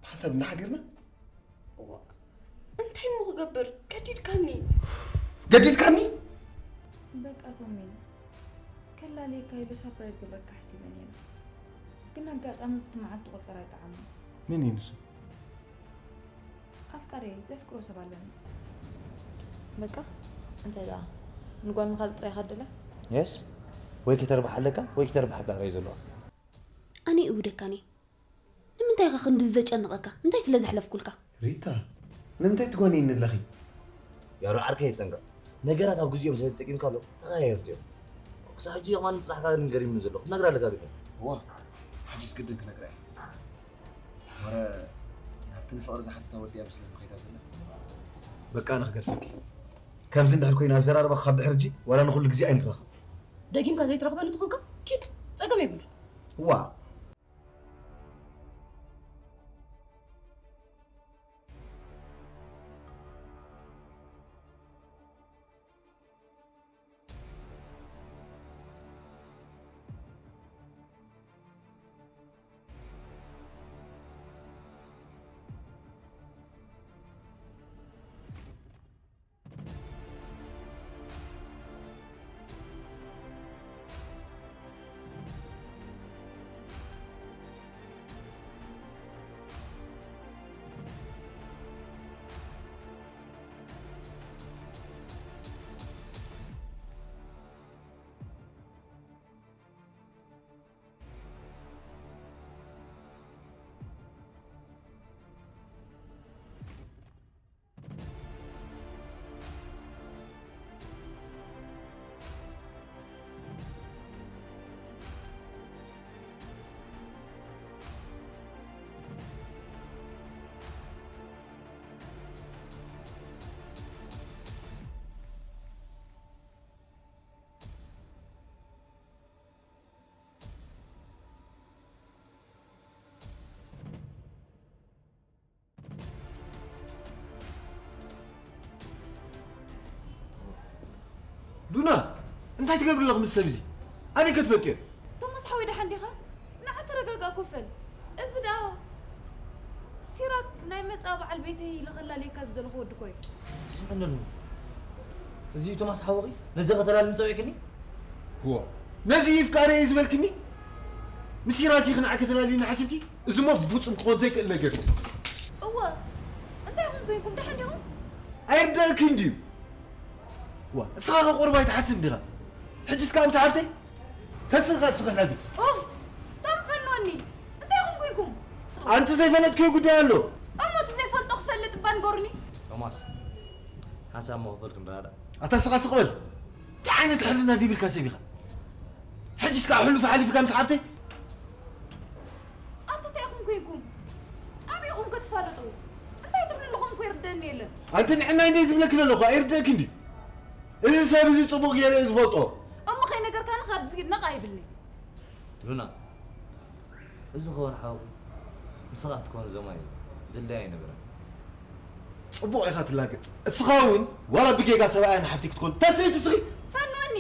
ብሓንሳብ እናሓዲርና? እዋ፣ እንታይ እሞ ክገብር? ገዲድካኒ። ገዲድካኒ? በቃ ቶሚ፣ ከላልየካ ኢለ ሳፕራይዝ ገብረካ ሓሲበ ነይረ። ግን ኣጋጣሚ ብቲ መዓልቲ ቆጸራ ኣይጠዓመን። መን እዩ ንሱ? ኣፍቃሪ ዘፍቅሮ ሰብ ኣለኒ። በቃ፣ እንታይ ደኣ? ንጓል ንኻልእ ጥራይ ኢኻ ትደልያ? የስ። ወይ ክተርብሓ ኣለካ፣ ወይ ክተርብሓካ ጥራይ እዩ ዘለዋ። ኣነ እውደካኒ። ንምንታይ ኢኻ ክንድዚ ዘጨንቐካ? እንታይ ስለ ዘሕለፍኩልካ? ሪታ፣ ንምንታይ ትጓንይኒ ኣለኺ? ያሮ ዓርከይ የጠንቀቕ። ነገራት ኣብ ግዜኦም ስለ ተጠቂምካሎም ተቐያየርቲ እዮም። ክሳብ ሕጂ የማን ጽናሕካ ግን ገሪሙኒ ዘሎ። ክነግራ ኣለካ ግድን። እዋ፣ ሕጂስ ግድን ክነግራ እየ። ወረ ናብቲ ንፍቕሪ ዝሓተታ ወዲኣ መስለኒ ከይዳ ዘላ። በቃ ኣነ ክገድፈኪ። ከምዚ እንድሕር ኮይኑ ኣዘራርባ ካብ ድሕሪ ሕጂ ዋላ ንኹሉ ግዜ ኣይንራኸብ። ደጊምካ ዘይትረኽበኒ ተኾንካ ኪድ፣ ጸገም የብሉን። እዋ። ሉና፣ እንታይ ትገብሪ ኣለኹ ምስ ሰብ እዚ? ኣበይ ከትፈልጥዮ? ቶማስ ሓወይ፣ ደሓን ዲኻ? ንዓ ተረጋጋእ፣ ኮፍ በል። እዚ ደኣ ሲራክ ናይ መጻ በዓል ቤተይ ኢለ ከላልየካ ዝደለኹ ወዲ እኮ እዩ። ስምዕኒ ሉና፣ እዚ እዩ ቶማስ ሓወኺ? ነዚ ከተላልኒ ጸዊዕክኒ? እዎ፣ ነዚ እዩ ፍቃረይ ዝበልክኒ? ምስ ሲራክ ኢኺ ንዓ ከተላልይኒ ሓሲብኪ? እዚ እሞ ብፍጹም ክኾን ዘይክእል ነገር እዩ። እወ፣ እንታይ ኢኹም ኮይንኩም? ደሓን ዲኹም? ኣይርዳእክን ድዩ? ዋ፣ እስኻ ከ ቁሩብ ኣይትሓስብ ዲኻ? ሕጂ እስካ ምስ ሓፍተይ? ተስኻ እስኺ ሕለፊ። ኡፍ! ቶም ፈንወኒ! እንታይ ኢኹም ኮይንኩም? ኣንቲ ዘይፈለጥክዮ ጉዳይ ኣሎ። እሞ እቲ ዘይፈልጦ ክፈልጥ እባ ንገሩኒ። ቶማስ፣ ሓንሳብ እሞ ክፈል ክንረዳእ። ኣታ እስኻ ስቕ በል። እንታይ ዓይነት ሕልና ዘይብልካ ሰብ ኢኻ? ሕጂ እስካ ሕሉፍ ሓሊፍካ ምስ ሓፍተይ? ኣንታ እንታይ ኢኹም ኮይንኩም? ኣበይ ኢኹም ከ ትፋለጡ? እንታይ ትብሉ ኣለኹም እኮ ይርደኒ የለን። ኣንቲ ንዕናይ እንደ ዝብለኪ ዘለኹ ኣይርደእክን ድዩ? እዚ ሰብ እዚ ጽቡቕ ገይረ እየ ዝፈልጦ። እሞ ከይነገርካኒ ካብዚ ነቕ ኣይብልኒ። ሉና፣ እዚ ክኸውን ሓውኺ ንስኻ ክትከውን ዘማይ ድልዳይ ኣይነበረን። ጽቡቕ ኢኻ ትላገጽ። እስኻ እውን ዋላ ብጌጋ ሰብኣያ ንሓፍቲ ክትኮን ተስኢ ትስኺ። ፈንወኒ፣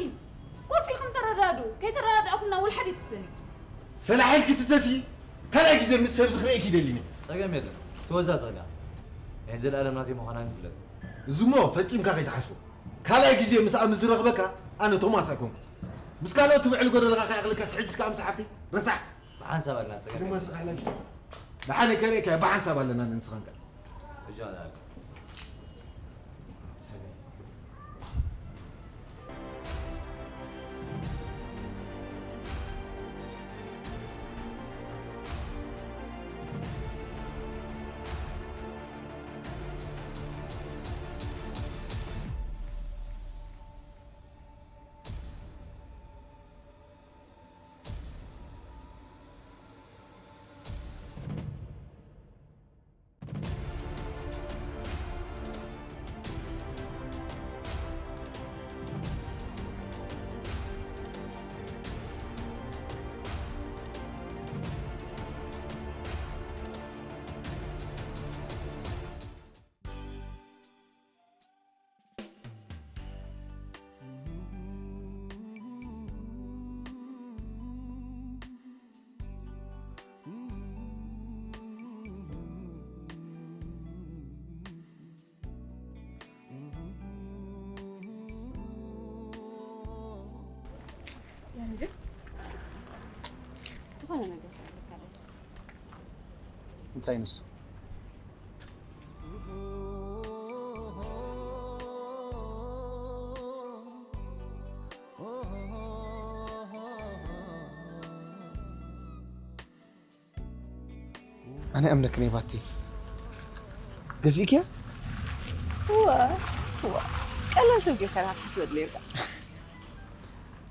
ኮፍ ኢልኩም ተረዳድኡ። ከይተረዳዳእኩም ናብ ውልሓድ ይትስኒ። ሰላሕ ኢልኪ ትተስኢ። ካልኣይ ግዜ ምስ ሰብ ዝኽርእየኪ ደሊኒ። ጸገም የለን። ተወዛዘላ። ናይ ዘለኣለም ናተይ ምዃና ንፍለጥ። እዚ እሞ ፈጺምካ ከይትሓስቦ። ካልኣይ ግዜ ምስኣ ምስ ዝረኽበካ ኣነ ቶማስ ኣይኮንኩ። ምስ ካልኦት ትብዕል ጎደለኻ ከይኣኽልካስ፣ ሕጅስ ከኣ ምስ ሓፍቲ ረሳሕ። ብሓንሳብ ኣለና፣ ጸገም ድማ የለን። ስኻ ሕለል። ደሓን ከርእየካ፣ ብሓንሳብ ኣለና ንስኻን ከኣ። እጃ ኣለ። ያሬድ፣ ዝኾነ ነገር ክነግረካ ኣለኒ። እንታይ ንሱ? ኣነ ኣምነክን እየ ባቲ። ገዚእክያ? እወ፣ እወ። ቀላል ሰብ ጌርካ ኢኻ ትሓስበኒ ነይርካ።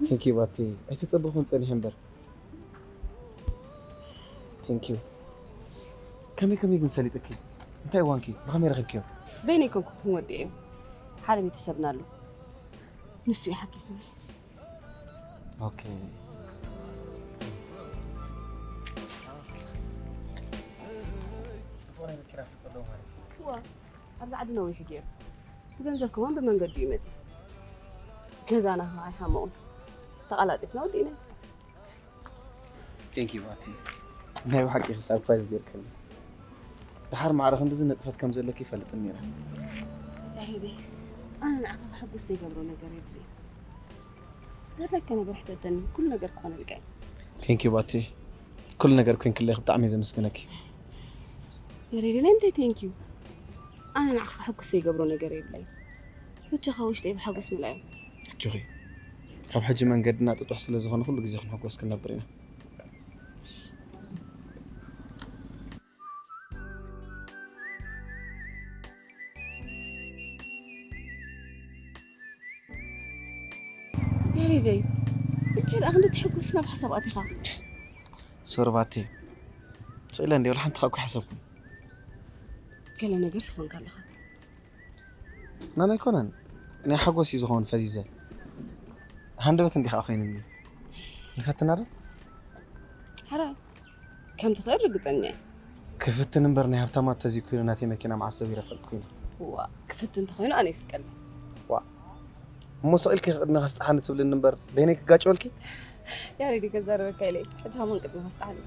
ቴንክ ዩ ባቲ። ኣይተጸበኹን ጸኒሐ እምበር። ቴንክ ዩ። ከመይ ከመይ ግን ሰሊጥኪ? እንታይ እዋንኪ? ብኸመይ ረኺብክዮ? በይነይ ኮንኩ ክንወድኦ እዩ። ሓደ ቤተሰብና ኣሎ። ንሱ እዩ ሓጊዝኒ። ኦኬ። ጽቡቕ ናይ መኪና ፍልጠት ኣለዎ ማለት እዩ። እወ፣ ኣብዚ ዓዲ ነዊሑ ገይሩ። ብገንዘብ ከማን ብመንገዱ እዩ መጺኡ። ገዛና ከኣ ኣይሓመቑን። ተቐላጢፍና ወዲእና። ቴንክ ዩ ባቲ። ናይ ብሓቂ ሰርፕራይዝ ጌርክኒ። ደሓር ማዕረ ክንድዚ ነጥፈት ከም ዘለኪ ይፈልጥን ነይረ። ያሬደይ፣ ኣነ ንዓኻ ከሐጉስ ዘይገብሮ ነገር የብለይን። ዘድለካ ነገር ሕተተኒ፣ ኩሉ ነገር ክኾነልካ እዩ። ቴንክ ዩ ባቲ። ኩሉ ነገር ኮይንክለይ ብጣዕሚ እየ ዘመስግነኪ። ያሬደይ፣ ናይ ምንታይ ቴንክ ዩ? ኣነ ንዓኻ ከሐጉስ ዘይገብሮ ነገር የብለይን። ብቻኻ ውሽጠይ ብሓጎስ ምልኣዮ። ኣጆኺ። ካብ ሕጂ መንገድና ጥጡሕ ስለ ዝኾነ ኩሉ ግዜ ክንሕጎስ ክንነብር ኢና። ያሬደይ፣ እንታይ ደኣ ክንዲ ትሕጎስ ናብ ሓሳብ ኣቲኻ? ሶሪ ባቴ፣ ስኢለ እንድየ፣ ወላ ሓንቲ ኻብ ሓሰብኩ። ገለ ነገር ዝኾንካ ኣለኻ። ናና ኣይኮነን፣ ናይ ሓጎስ እዩ ዝኸውን ፈዚዘ። ሃንደበት እንዲኻ ኮይንኒ። ንፈትና ዶ? ሕራይ፣ ከም ትኽእል ርግጸኛ እየ። ክፍትን እምበር ናይ ሃብታማት ተዘይኮይኑ ናተይ መኪና መዓስ ሰቢረ ፈልጥ ኮይነ። ዋ፣ ክፍትን እንተኾይኑ ኣነ ይስቀል። ዋ፣ እሞ ስቕ ኢልኪ ቅድሚ ከስጥሓኒ ትብልኒ እምበር በይነይ ክጋጨወልኪ? ያሬድ ከዛረበካ ኢለ ሕጂ ሃሞን ቅድሚ ከስጥሓኒ።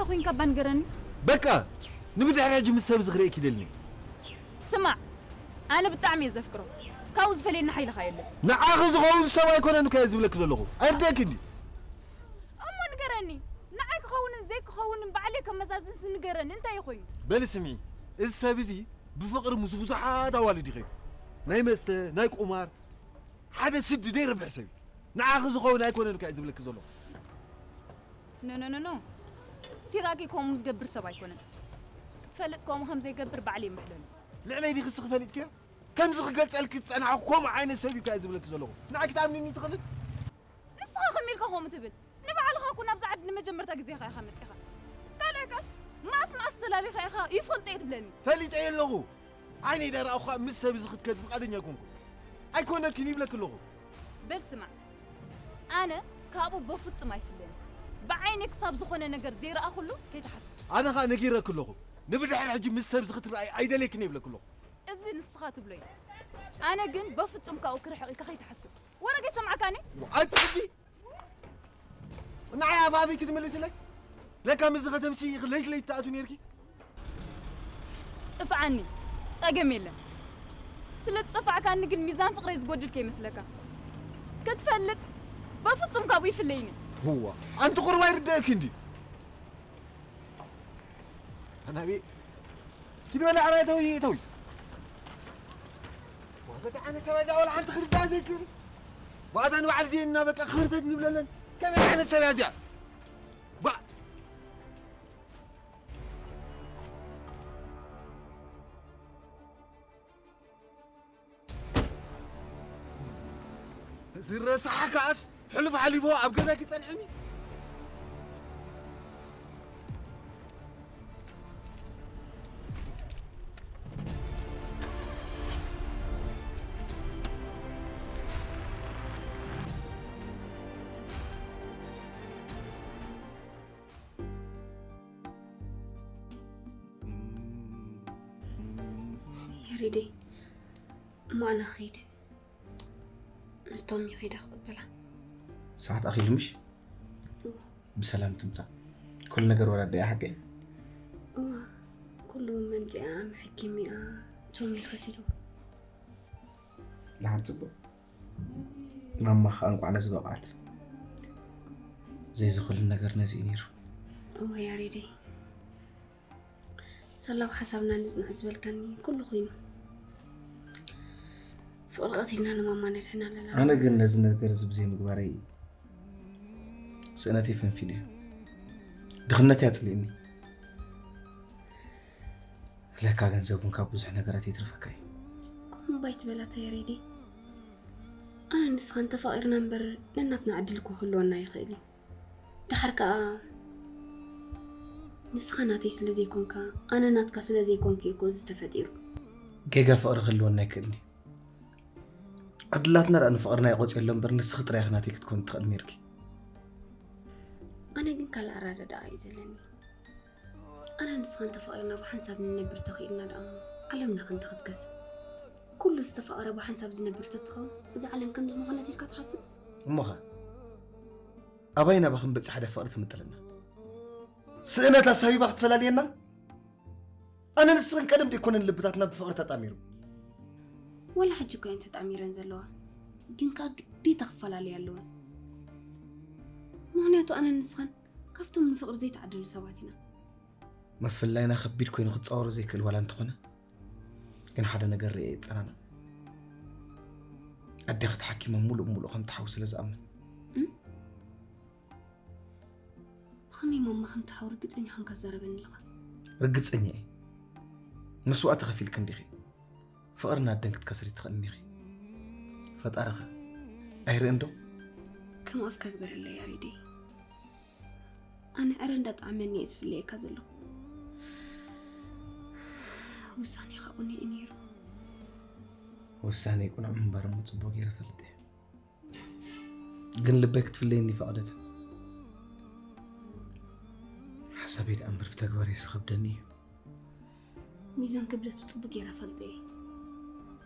ኮይንካ እባ ንገረኒ። በቃ፣ ንብድሕሪ ሕጂ ምስ ሰብ ዝኽርእየኪ ይደልኒ። ስማዕ፣ ኣነ ብጣዕሚ እየ ዘፍቅሮ። ካብኡ ዝፈልየኒ ሓይልኻ የለን። ንዓኺ ዝኸውን ሰብ ኣይኮነን እኮ እየ ዝብለኪ ዘለኹ። ኣይርደእኪ እንዲ። እሞ ንገረኒ፣ ንዓይ ክኸውንን ዘይክኸውንን ባዕለይ ከመዛዝንስ ንገረኒ፣ እንታይ እዩ ኮይኑ? በሊ ስምዒ፣ እዚ ሰብ እዚ ብፍቕሪ ምስ ብዙሓት ኣዋልድ ይኸይድ። ናይ መስተ፣ ናይ ቁማር፣ ሓደ ስዲ ዘይረብሕ ሰብ እዩ። ንዓኺ ዝኸውን ኣይኮነን እኮ እየ ዝብለኪ ዘለኹ። ኖ፣ ኖ፣ ኖ፣ ኖ። ሲራኪ ከምኡ ዝገብር ሰብ ኣይኮነን። ክትፈልጥ ከምኡ ከም ዘይገብር ባዕለይ ይምሕለሉ። ልዕለይ ዲኺ እስኺ ፈሊጥክዮ? ከምዚ ክገልጸልኪ ዝጸናሕኩ ከምኡ ዓይነት ሰብ እዩ እኮ እየ ዝብለኪ ዘለኹ። ንዓይ ክትኣምንኒ ትኽእልን? ንስኻ ከመይ ኢልካ ከምኡ ትብል? ንባዕልኻ እኮ ናብዛ ዓዲ ንመጀመርታ ግዜኻ ኢኻ መጺኻ። ካልኣይካስ ማስ ማስ ተላሊኻ ኢኻ ይፈልጦ እየ ትብለኒ። ፈሊጠ ኣለኹ። ዓይነይ ዳረኣኹ ምስ ሰብ እዚ ክትከድ ፍቓደኛ ኣይኮንኩ። ኣይኮነክን ይብለኪ ኣለኹ። በል ስማዕ፣ ኣነ ካብኡ በፍጹም ኣይፍለየን። ብዓይነ ክሳብ ዝኾነ ነገር ዘይረኣኹሉ ከይትሓስቡ። ኣነ ኸኣ ነጊረኪ ኣለኹ። ንብድሕሪ ሕጂ ምስ ሰብ እዚ ክትረኣይ ኣይደልየክን ይብለኪ ኣለኹ። እዚ ንስኻ ትብሎ እዩ። ኣነ ግን በፍጹም ካብኡ ክርሕቕ ኢልካ ከይትሓስብ። ወረ ከይሰምዓካኒ? ኣጽቢ ንዓይ ኣፋፊ ክትምልስለይ? ለካ ምስዚ ከተምሲ ኢኺ ለይት ለይት ትኣትዊ ነይርኪ። ጽፍዓኒ፣ ጸገም የለን። ስለ ዝጸፋዕካኒ ግን ሚዛን ፍቕረይ ዝጎድል ከይመስለካ። ክትፈልጥ በፍጹም ካብኡ ይፍለይኒ። ህዋ፣ ኣንቲ ቁሩብ ኣይርደእኪ እንዲ። ኣናቤ ኪድ በላ ዓራይ ተውይ ተውይ። ዋተት ዓነ ሰበዛ ወላ ሓንቲ ክርዳ ዘይክእል። ዋታ ንባዕል ዜና በቃ ክርተት ንብለለን። ከመይ ዓይነት ሰብ እያ እዚኣ? ባ ዝረሳሓ ከኣስ ሕሉፍ ሓሊፎ ኣብ ገዛ ክጸንሕኒ። ያሬደይ፣ እሞ ኣነ ክኸይድ፣ ምስ ቶሚ ከይደ ክቕበላ። ሰዓት ኣኺሉ ምሽ? ብሰላም ትምጻእ። ኩሉ ነገር ወራዳ እያ ሓቀይ? እዋ፣ ኩሉ መምፅኣ መሐኪሚኣ ቶሚ ከፊሉ። ደሓን ጽቡቕ። ማማ ኸኣ እንቋዕ ነዚ በቕዓት። ዘይዚ ኩሉ ነገር ነዚ እዩ ነይሩ። እወ ያሬደይ። ሳላ ብሓሳብና ንጽናዕ ዝበልካኒ ኩሉ ኮይኑ ፍቕሪ ቀቲልና ንማማ ነድሕና ኣለና። ኣነ ግን ነዚ ነገር እዚ ብዘይ ምግባረይ ስእነተይ ፈንፊነዮ። ድኽነተይ ኣጽሊእኒ። ለካ ገንዘብ እውን ካብ ብዙሕ ነገራት የትርፈካ እዩ። ከምኡ እባ ኣይትበል ኣታ ያሬዲ። ኣነ ንስኻን ተፋቒርና እምበር ነናትና ዕድል እኮ ክህልወና ይኽእል እዩ። ደሓር ከኣ ንስኻ ናተይ ስለ ዘይኮንካ ኣነ ናትካ ስለ ዘይኮንኩ እዩ እኮ እዚ ተፈጢሩ። ጌጋ ፍቕሪ ክህልወና ኣይክእልን እዩ። ዕድላትና ደኣ ንፍቕርና ይቖጽዮ ኣሎ እምበር ንስኺ ጥራይ ኢኺ ናተይ ክትኮኒ ትኽእሊ ኔርኪ። ኣነ ግን ካልእ ኣረዳድኣ እዩ ዘለኒ። ኣነ ንስኻን ተፋቒርና ብሓንሳብ ንነብር ተኽኢልና ደኣ እሞ ዓለምና ከ እንታይ ክትከስብ? ኩሉ ዝተፋቐረ ብሓንሳብ ዝነብር ተትኸውን እዛ ዓለም ከምዚ ምኾነት ኢልካ ትሓስብ? እሞኸ ኣባይ ናባኺ ክንበጽሕ ሓደ ፍቕሪ ትምጥልና? ስእነት ኣሳቢባ ክትፈላልየና? ኣነ ንስኽን ቀደም ደይኮነን ልብታትና ብፍቕሪ ተጣሚሩ? ዋላ ሕጂ እኮ እየን ተጣሚረን ዘለዋ፣ ግን ከኣ ግዴታ ክፈላለያ ኣለወን። ምኽንያቱ ኣነን ንስኻን ካብቶም ንፍቕሪ ዘይተዓደሉ ሰባት ኢና። ምፍልላይና ከቢድ ኮይኑ ክጻወሮ ዘይክእል ዋላ እንተኾነ፣ ግን ሓደ ነገር ርእየ እየ ዝጸናናዕ። ኣዴኺ ተሓኪመ ምሉእ ብምሉእ ከም ትሓዊ ስለ ዝኣምን። እም? ብኸመይ ማማ ከም ትሓዊ ርግጸኛ ኾንካ ትዛረበኒ ኣለኻ? ርግጸኛ እየ። መስዋእቲ ከፊልኪ እንዲኺ። ፍቕሪ ንኣደን ክትከስሪ ትኽእልኒ ኢኺ። ፈጣሪኸ ኣይርእን ዶ? ከም ኣፍካ ግበረለይ ያሬደይ። ኣነ ዕረ እንዳጠዓመኒ እየ ዝፍለየካ ዘለኹ። ውሳኔኻ ቅኑዕ እዩ ነይሩ። ውሳኔ ቅኑዕ ምንባር እሞ ጽቡቕ ገይረ እፈልጥ እየ። ግን ልበይ ክትፍለየኒ ኣይፈቐደትን። ሓሳበይ ደኣ እምበር ብተግባረይስ ይኸብደኒ እዩ። ሚዛን ክብደቱ ጽቡቕ ገይረ እፈልጥ እየ።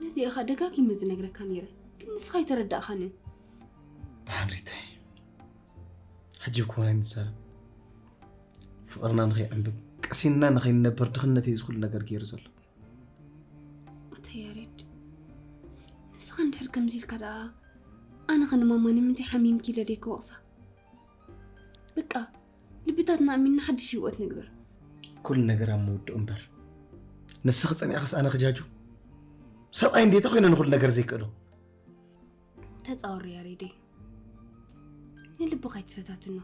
ነዚ እየ ኸኣ ደጋጊመ ዝነግረካ ነይረ፣ ግን ንስኻ ኣይተረዳእኻንን። ደሓን ሪታይ፣ ሕጂ ብኮናይ ንዛረብ። ፍቕርና ንኸይዕንብብ፣ ቀሲንና ንኸይንነብር ድኽነት እዩ እዚ ኩሉ ነገር ገይሩ ዘሎ። ኣታ ያሬድ፣ ንስኻ እንድሕር ከምዚ ኢልካ ደኣ፣ ኣነ ኸ ንማማ ንምንታይ ሓሚምኪ ኢለ ደይ ክወቕሳ? በቃ፣ ልብታትና ኣሚንና ሓድሽ ህይወት ንግበር። ኩሉ ነገር ኣብ መወድኡ እምበር። ንስኺ ጸኒዕክስ ኣነ ክጃጁ? ሰብኣይ እንዴታ ኮይነ ንኹሉ ነገር ዘይክእሎ? ተጻወር ያሬደይ። ንልብኻ ኣይትፈታትኖ።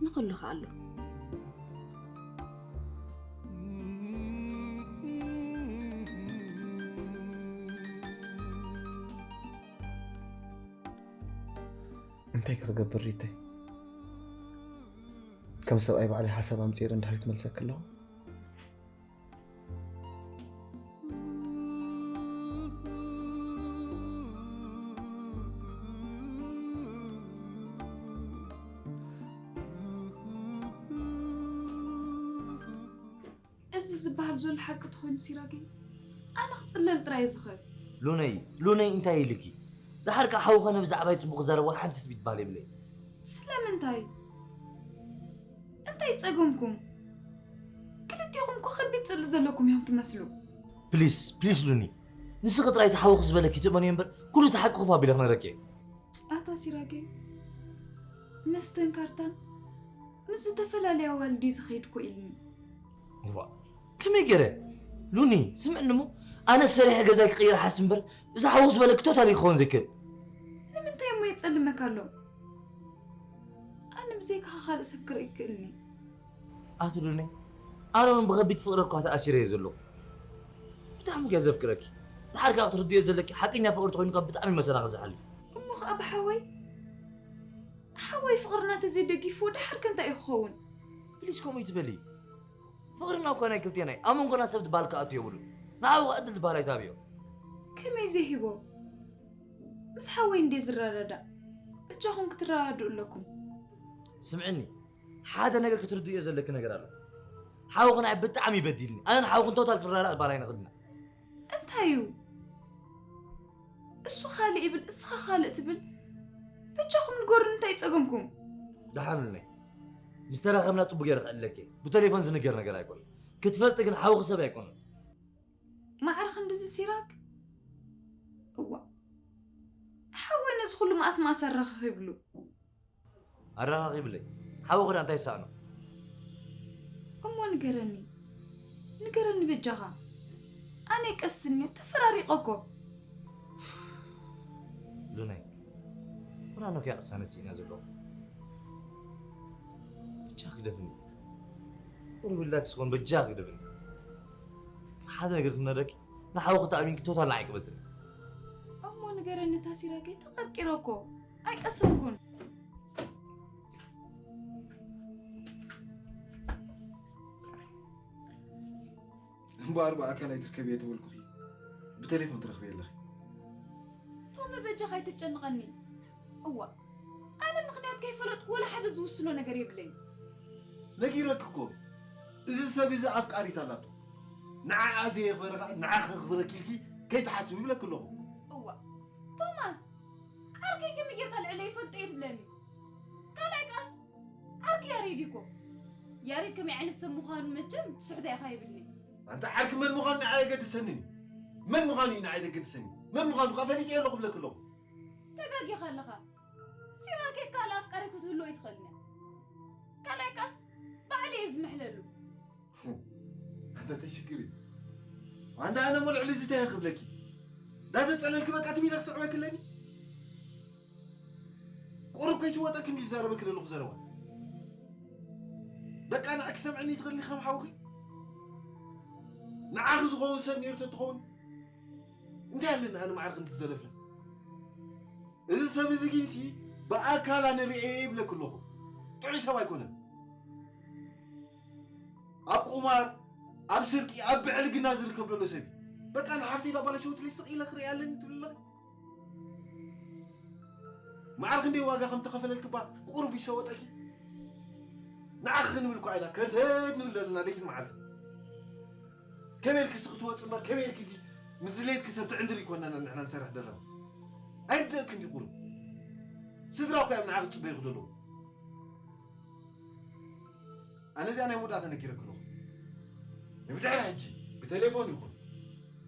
ንኹሉ ከኣሎ። እንታይ ክገብር ሪተይ? ከም ሰብኣይ ባዕለይ ሓሳብ ኣምጺኤ እንድሕር ትመልሰኪ ኣለኹ። እዚ ዝበሃል ዘሎ ሓቂ ተኾይኑ ሲራክ፣ ኣነ ክጽለል ጥራይ ዝኽእል። ሉነይ፣ ሉነይ እንታይ ኢልኪ? ደሓር ከኣ ሓውኸ ነብዛዕባይ ጽቡቕ ክዛረብ ዋላ ሓንቲ ትጽቢት ባል የብለይ። ስለምንታይ? እንታይ ጸገምኩም? ክልቴኹም እኮ ከቢድ ጽልኢ ዘለኩም እዮም ትመስሉ። ፕሊስ፣ ፕሊስ ሉኒ። ንስኺ ጥራይ እቲ ሓውኺ ዝበለኪ ትእመንዮ እምበር፣ ኩሉ እቲ ሓቂ ኮፍ ኣቢለ ክነግረኪ እየ። ኣታ ሲራጌ፣ መስተን ካርታን ምስ ዝተፈላለያ ኣዋልድ እዩ ዝኸይድ እኮ ኢልኒ። እዋ፣ ከመይ ገይረ? ሉኒ፣ ስምዕኒ እሞ፣ ኣነ ሰሪሐ ገዛይ ክቕይር ሓስ እምበር፣ እዚ ሓውኺ ዝበለኪ ቶታሊ ክኸውን ዘይክእል። ንምንታይ እሞ የጸልመካ ኣሎ? ኣነ ብዘይካኻ ካልእ ሰብ ክርኢ ክእልኒ። ኣቲ ሉኒ፣ ኣነ እውን ብኸቢድ ፍቕሪ እኳ ተኣሲረ እየ ዘለኹ። ብጣዕሚ እየ ዘፍቅረኪ። ደሓር ከኣ ክትርድዮ ዘለኪ፣ ሓቀኛ ፍቕሪ ተኾይኑ ከኣ ብጣዕሚ መሰናኺ ዝሓልፍ። እሞ ኸኣ ብሓወይ፣ ሓወይ ፍቕርና ተዘይደጊፍዎ ደሓር ከ እንታይ እዩ ክኸውን? ፕሊስ ከምኡ ይትበሊ። ፍቕርና እኳ ናይ ክልቴና እዩ። ኣብ መንጎና ሰብ ዝበሃል ክኣቱ የብሉን። ንዓኡ ከኣ ዕድል ዝበሃል ኣይትሃብዮ። ከመይ ዘይህቦ? ምስ ሓወይ እንዴ ዝረዳዳእ? በጃኹም ክትረዳድኡ ኣለኩም። ስምዕኒ፣ ሓደ ነገር ክትርድእዮ ዘለኪ ነገር ኣሎ። ሓውኺ ንዓይ ብጣዕሚ እዩ በዲልኒ። ኣነ ንሓውኽን ቶታል ክንረዳዳእ ባል ኣይንኽእልን ኢና። እንታይ እዩ? እሱ ካልእ ይብል፣ እስኻ ካልእ ትብል። በጃኹም ንገሩኒ እንታይ ጸገምኩም? ደሓን ሉነይ። ምስ ተራኸብና ጽቡቕ ገይረ ክዕልለኪ እየ። ብቴሌፎን ዝንገር ነገር ኣይኮነን። ክትፈልጢ ግን ሓውኺ ሰብ ኣይኮነን። ማዕረ ክንድዚ ሲራክ? እዋ። ሓወይ ነዚ ኩሉ መኣስ መኣስ ኣራኻኺብሉ። ኣራኻኺብለይ። ሓውኺ ደኣ እንታይ ይሰኣኖ? እሞ ንገረኒ። ንገረኒ በጃኻ። ኣነ ቀስኒ ተፈራሪቐ እኮ። ሉናይ፣ ወላ ኣነ እኮ እየ ቅሳነት ስኢነ ዘለኹ። በጃኺ ግደፍኒ። ቁሩብ ሪላክስ ኮን፣ በጃኺ ግደፍኒ። ሓደ ነገር ክነግረኪ፣ ንሓውኺ ተኣሚንኪ ቶታል ንዓይ ቅበጽኒ። እሞ ንገረኒ፣ እታ ሲራከይ ተቐርቂረ እኮ። ኣይቀሰንኩን። እምበኣር ብኣካል ኣይትርከብየ ተበልኩኺ፣ ብቴሌፎን ትረኽብየ ኣለኺ። ቶሚ፣ በጃኻ ኣይተጨንቐኒ። እዋ፣ ኣነ ምኽንያት ከይፈለጥኩ ወላ ሓደ ዝውስኖ ነገር የብለይን። ነጊረኪ እኮ፣ እዚ ሰብ እዚ ኣፍቃሪት ኣላቶ። ንዓኣ ዘየኽበረ ኸኣ ንዓኺ ከኽብረኪ ኢልኪ ከይትሓስቢ ይብለኪ ኣለኹ። እዋ፣ ቶማስ፣ ዓርከይ ከመይ ጌርካ ልዕለይ ይፈልጦ እየ ትብለኒ? ካልኣይ ከኣስ፣ ዓርኪ ያሬድ እዩ እኮ። ያሬድ ከመይ ዓይነት ሰብ ምዃኑ መቸም ትስሕቶ ኢኻ ይብልኒ። ኣንታ ዓርኪ መን ምዃኑ ንዓይ ኣየገድሰንን እዩ። መን ምዃኑ እዩ ንዓይ ዘገድሰኒ። መን ምዃኑ ከኣ ፈሊጠ ኣለኹ እብለኪ ኣለኹ። ተጋጊኻ ኣለኻ። ሲራክ ካልእ ኣፍቃሪ ክትህልዎ ኣይትኽእልን እያ። ካልኣይ ከኣስ ባዕለይ እየ ዝምሕለሉ። ኣንታ እንታይ ሽግር እዩ? ኣንታ ኣነ እሞ ልዕሊ እዚ እንታይ እየ ክብለኪ? እንዳተጸለልኪ በቃ ትም ኢለ ክስዕበኪ ኣለኒ? ቁሩብ ከይስወጠ ክንዲ ዝዛረበኪ ዘለኹ ዘረባ። በቃ ንዓኪ ሰምዕኒ ትኽእልኒ ከም ሓውኺ? ንዓኺ ዝኸውን ሰብ ነይሩ ተትኸውን እንታይ ኣለኒ ኣነ ማዕረ ክንዲ ትዘለፍለ? እዚ ሰብ እዚ ግንሲ ብኣካል ኣነ ርእየ ይብለኪ ኣለኹ። ጥዑይ ሰብ ኣይኮነን። ኣብ ቁማር፣ ኣብ ስርቂ፣ ኣብ ብዕልግና ዝርከብ ዘሎ ሰብ እዩ። በቃ ንሓፍተይ ዳባላሸወትለይ ስቕ ኢለ ክርእያ ኣለኒ ትብል ኣለኺ? ማዕረ ክንደይ ዋጋ ከም ተኸፈለልኪ እባ ቁሩብ ይሰወጠኪ። ንዓኺ ክንብል እኳ ኢና ከርተት ንብል ዘለና ለይትን መዓልትን። ከመይ ኢልኪ እስኺ ክትወፂ እምበር ከመይ ኢልኪ እዚ ምስ ድሌትኪ ሰብ ትዕንድሪ ይኮንና ንሕና ንሰርሕ ዘለና። ኣይርደእክን ድዩ ቁሩብ? ስድራ እኮ እዮም ንዓኺ ዝፅበዩኺ ዘለዉ። ኣነ እዚኣ ናይ መወዳእታ ነጊረኪ ኣለኹ። ንብድሕሪ ሕጂ ብቴሌፎን ይኹን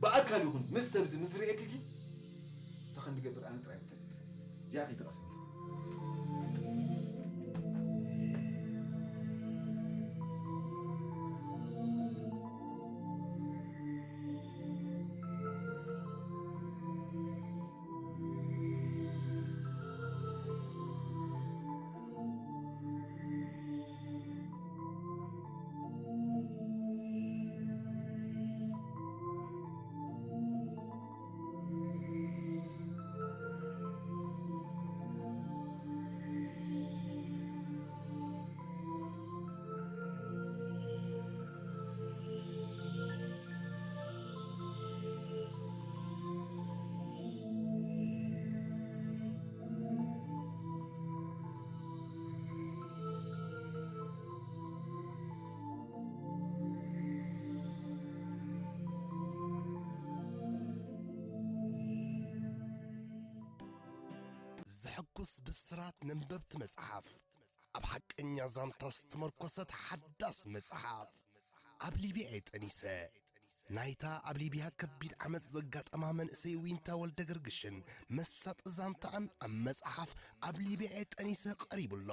ብኣካል ይኹን ምስ ሰብዚ ምስ ርእየኪ ግን እንታይ ከም ዝገብር ኣነ ጥራይ እየ ዝፈልጥ። እዚኣ ከይትቐስኒ። ዘሐጉስ ብስራት ነንበብቲ መጽሓፍ። ኣብ ሓቀኛ ዛንታ ዝተመርኮሰት ሓዳስ መጽሓፍ። ኣብ ሊብያ እየ ጠኒሰ። ናይታ ኣብ ሊብያ ከቢድ ዓመጽ ዘጋጠማ መንእሰይ ዊንታ ወልደገርግሽን መሳጢ ዛንታኣን ኣብ መጽሓፍ ኣብ ሊብያ እየ ጠኒሰ ቀሪቡ ኣሎ።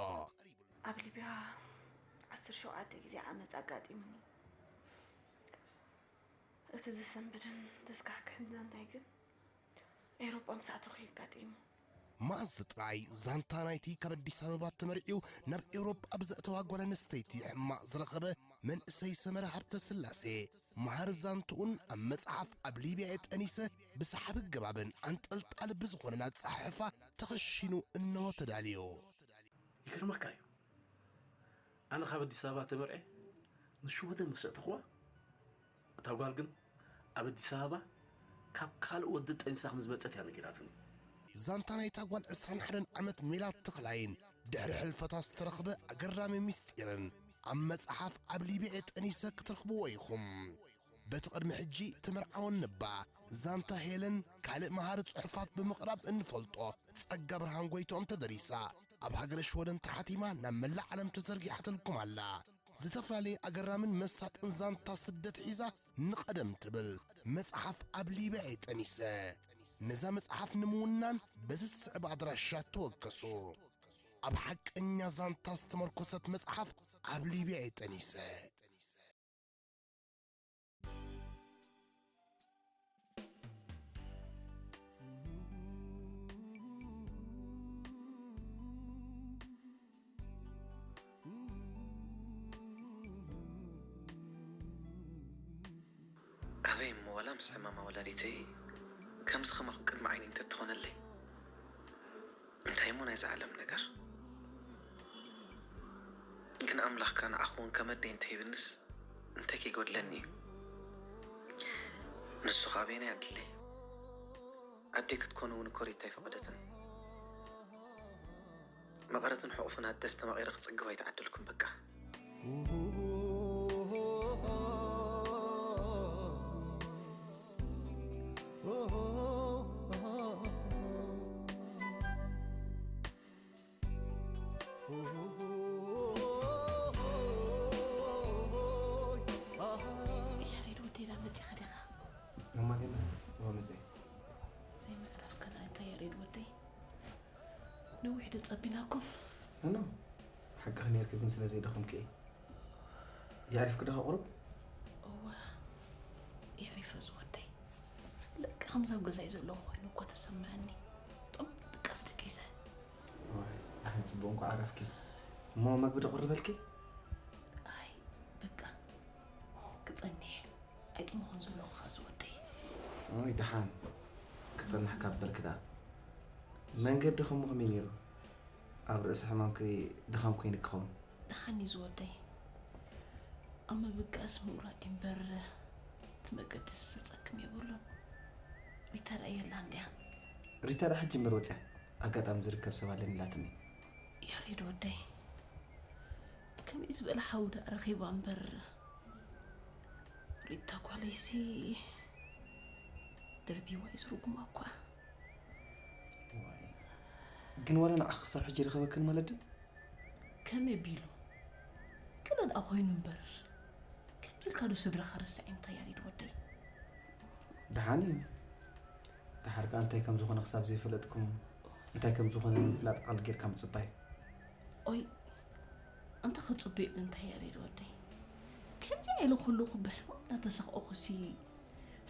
ኣብ ሊብያ ዓሰርተ ሸውዓተ ግዜ ዓመጽ ኣጋጢሙኒ። እቲ ዘሰንብድን ዘስካሕክሕን ዛንታይ ግን ኤውሮጳ ምስ ኣተኹ እዩ ኣጋጢሙ። መኣዝ ጥራይ ዛንታ ናይቲ ካብ ኣዲስ ኣበባ ተመርዕዩ ናብ ኤውሮጳ ብዘእተዋ ጓል ኣንስተይቲ ሕማቕ ዝረኸበ መንእሰይ ሰመረ ሃብተስላሴ፣ መሃሪ ዛንትኡን ኣብ መጽሓፍ ኣብ ሊብያ እየ ጠኒሰ ብሰሓቢ ኣገባብን ኣንጠልጣሊ ብዝኾነን ኣጸሓሕፋ ተኸሺኑ እንሆ ተዳልዩ። ይገርመካ እዩ። ኣነ ካብ ኣዲስ ኣበባ ተመርዔ ንሽወደን ምስ ኣእተኽዋ፣ እታ ጓል ግን ኣብ ኣዲስ ኣበባ ካብ ካልእ ወዲ ጠኒሳ ከም ዝመጸት እያ ነጊራትኒ። ዛንታ ናይታ ጓል ዕስራን ሓደን ዓመት ሜላት ተኽላይን ድሕሪ ሕልፈታ ዝተረኽበ ኣገራሚ ምስጢርን ኣብ መጽሓፍ ኣብ ሊብያ እየ ጠኒሰ ክትረኽብዎ ኢኹም። በቲ ቅድሚ ሕጂ ተመርዓወን እባ ዛንታ ሄለን ካልእ መሃሪ ጽሑፋት ብምቕራብ እንፈልጦ ጸጋ ብርሃን ጎይትኦም ተደሪሳ፣ ኣብ ሃገረ ሽወደን ተሓቲማ ናብ መላእ ዓለም ተዘርጊሓትልኩም ኣላ። ዝተፈላለየ ኣገራምን መሳጥን ዛንታ ስደት ሒዛ ንቐደም ትብል መጽሓፍ ኣብ ሊብያ እየ ጠኒሰ። ነዛ መጽሓፍ ንምውናን በዚ ዝስዕብ ኣድራሻ ተወከሱ። ኣብ ሓቀኛ ዛንታ ዝተመርኮሰት መጽሓፍ ኣብ ሊብያ እየ ጠኒሰ። ኣበይ እሞ ዋላ ምስ ሕማማ ወላዲተይ ከምዚ ከማኹም ቅድሚ ዓይነይ እንተትኾነለይ። እንታይ እሞ ናይዛ ዓለም ነገር። ግን ኣምላኽካ ንዓኹ እውን ከም ኣደይ እንተሂብንስ እንታይ ከይጎድለኒ እዩ። ንሱ ኸኣ ኣበየናይ ዓዲ ኣለይ። ኣደይ ክትኮኑ እውን እኮ ሪታ ኣይፈቐደትን። መቐረትን ሕቑፍን ኣደ ኣስተማቒረ ክጽግብ ኣይተዓደልኩን በቃ። ያሬድ ወደይ፣ ዳ መጺኻ ዲኻ? እማ ገና እዋ መጸ። ዘይምዕራፍካ ደኣ እንታይ ያሬድ ወደይ? ነዊሕ ዶ ጸቢናኩም? እኖ፣ ሓቅኺ ኔርኪ፣ ግን ስለ ዘይደኸምኪ እየ። የዕሪፍኪ ዶ ቁሩብ? እወ፣ የዕሪፈ ዝወደይ። ልክዕ ከምዚ ኣብ ገዛይ ዘለኹ ኮይኑ እኮ ተሰምዐኒ። ጥዑም ድቃስ ደቂሰ። ዋይ፣ ደሓን ጽቡቕ እንኳዕ ዓረፍኪ። እሞ መግቢ ዶ ቅርበልኪ? ኣይ፣ በቃ፣ ክጸንሕ። ኣይጥሙኹን ዘለኹ ኸኣ ዝወደይ። እይ፣ ደሓን ክጸንሕ ካብ በልኪ ደኣ። መንገዲ ከሙኹም እዩ ነይሩ። ኣብ ርእሲ ሕማምኪ ድኻም ኮይኑኪ ኸውን። ደሓን እዩ ዝወደይ። ኣብ ምብጋስ ምውራድ እዩ እምበር፣ እቲ መገዲ ዝሰጸክም የብሉን። ሪታ ደኣ የላን ድያ? ሪታ ደኣ ሕጂ እምበር ወጺኣ። ኣጋጣሚ ዝርከብ ሰብ ኣለኒ ኢላትኒ። ያሬድ ወደይ፣ ከመይ ዝበለ ሓው ደኣ ረኺባ እምበር፣ ሪታ ጓለይሲ ደርቢዋ እዩ ዝርጉማ እኳ። ዋይ፣ ግን ዋላ ንዓኺ ክሳብ ሕጂ ይረኸበክን ማለት ድዩ? ከመይ ቢሉ? ገለ ደኣ ኮይኑ እምበር፣ ከምዚ ኢልካ ዶ ስድራኻ ርስዕ እንታ ያሬድ ወደይ? ደሓን እዩ። ደሓር ከኣ እንታይ ከም ዝኾነ ክሳብ ዘይፈለጥኩም፣ እንታይ ከም ዝኾነ ንምፍላጥ ቃል ጌርካ ምጽባይ። ኦይ፣ ኣንታ ክጽበ ኢለ እንታ ያሬድ ወደይ? ከምዚ ኢለ ከለኹ ብሕማም እናተሰቐኹሲ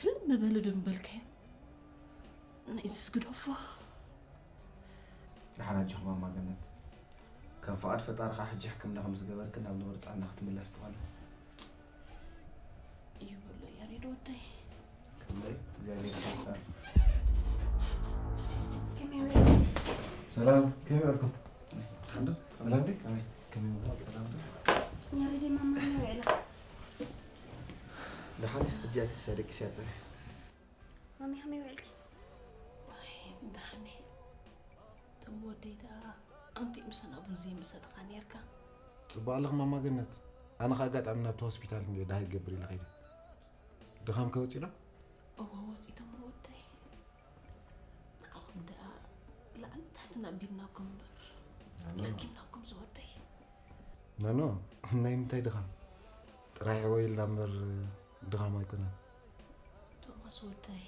ህልም ምበሊ ዶ ምበልካዮ? ንኢዝስ ግደፎ። ደሓን ኣጆኺ ማማ ገነት። ከም ፍቓድ ፈጣሪ ኸኣ ሕጂ ሕክምና ከም ዝገበርኪ ናብ ንቡር ጥዕና ክትምለስ ትኾኒ። ይበሎ ያሬድ ወደይ። ከመይ እግዚኣብሔር ይመስገን። ከመይ ውዒልኪ? ሰላም፣ ከመይ ውዒልኩም? ሰላም ዶ? ሰላም ዶ? ከመይ? ከመይ ውዒልኩም? ሰላም ዶ? ያሬድ ማማ ከመይ ውዒላ? ደሓን፣ እዚኣ ተሳ ደቂስ እያ ጽንሕ። ማሚ ከመይ ውዒልኪ? ኣይ፣ ደሓን እየ። እቶም ወደይ ደኣ ኣንቲ ምሳና ቡን ዘይምሰጥኻ ኔርካ። ጽቡቕ ኣለኽ ማማ ገነት። ኣነ ኸኣ ኣጋጣሚ ናብቲ ሆስፒታል እንድየ ደሃይ ክገብር ኢለ ኸይደ። ድኻም ከ ወጺኡ ዶ? እወ፣ ወጺቶም ወደይ። ንዓኹም ደኣ ላዕልን ታሕትን ኣቢልናኩም እምበር ለኪምናኩም ዝወደይ። ኖኖ፣ ናይ ምንታይ ድኻም? ጥራይ ዕወ ኢልና እምበር ድኻም ኣይኮነን። ቶማስ ወደይ፣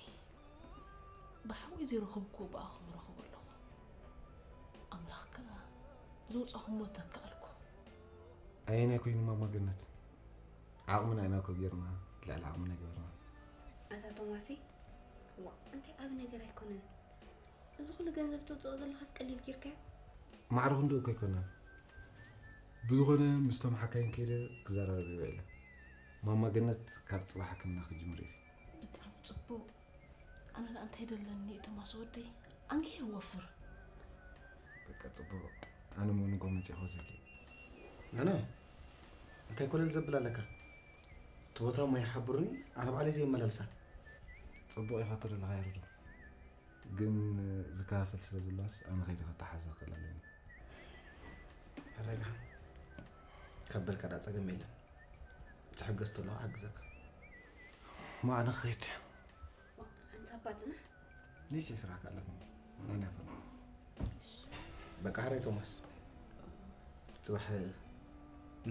ብሓዊ ዘይረኸብኩዎ ብኣኹም ረኽቦ ኣለኹ። ኣምላኽ ከኣ ዘውጻኹሞ ተካኣልኩ። ኣየናይ ኮይኑ ማማ ገነት? ዓቕምና ኢና እኮ ጌርና፣ ልዕሊ ዓቕምና ኣይገበርናን። ኣታ ቶማሲ፣ ዋ፣ እንታይ ዓቢ ነገር ኣይኮነን። እዚ ኩሉ ገንዘብ ተውጽኦ ዘለኻስ ቀሊል ጌርካዮ? ማዕረ ክንድኡ እኮ ኣይኮነን። ብዝኾነ ምስቶም ሓካይም ከይደ ክዘራረብ እየ ውዒለ። ማማ ገነት ካብ ጽባሕ ሕክምና ክትጅምር እየ። ብጣዕሚ ጽቡቕ። ኣነ ደኣ እንታይ ደለኒ ቶማስ ወደይ? ኣንጊህ ወፍር። በቃ ጽቡቕ። ኣነ እሞ ንጎ መጺእ ክወስደኪ። ኖኖ፣ እንታይ ኮለል ዘብል ኣለካ? እቲ ቦታ እሞ ይሓብሩኒ፣ ኣነ ባዕለይ ዘይመላልሳ። ጽቡቕ ኢኻ እኮ ዘለኻ ያሬዶ። ግን ዝከፋፈል ስለ ዘለዋስ ኣነ ከይደ ከተሓዛ ክኽእል ኣለኒ። ሕራይ ደሓን ካብ በልካ ደኣ ጸገም የለን። ትሕገዝ ተሎ ክሓግዘካ። እሞ ኣነ ክኸይድ። ዋ፣ ሓንሳብ እባ ጽናሕ። ንእሽተይ ስራሕ ከኣ ኣለትኒ። ናናይ ፈለማ። በቃ ሕራይ ቶማስ። ጽባሕ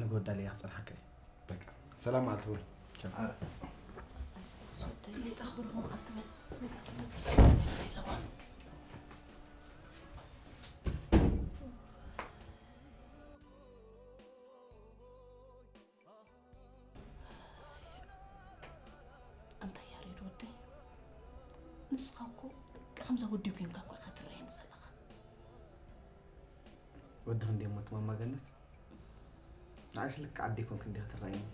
ንጎዳል እያ ክጸንሓካ እየ። በቃ ሰላም መዓልቲ በሉ። ቻው። ሌጣ ክብርኹም ኣልትመን። ኣንታ ያሬድ ወደይ፣ ንስኻ እኮ ከምዛ ወዲ ኮንካ እኮ ኢኻ ትረኣየኒ ዘለኻ። ወዲ ክንደይ እሞ እቲ ማማ ገነት? ንዓይስ ልክዕ ኣደይ ኮንክ እንዲኻ ትረኣየኒ።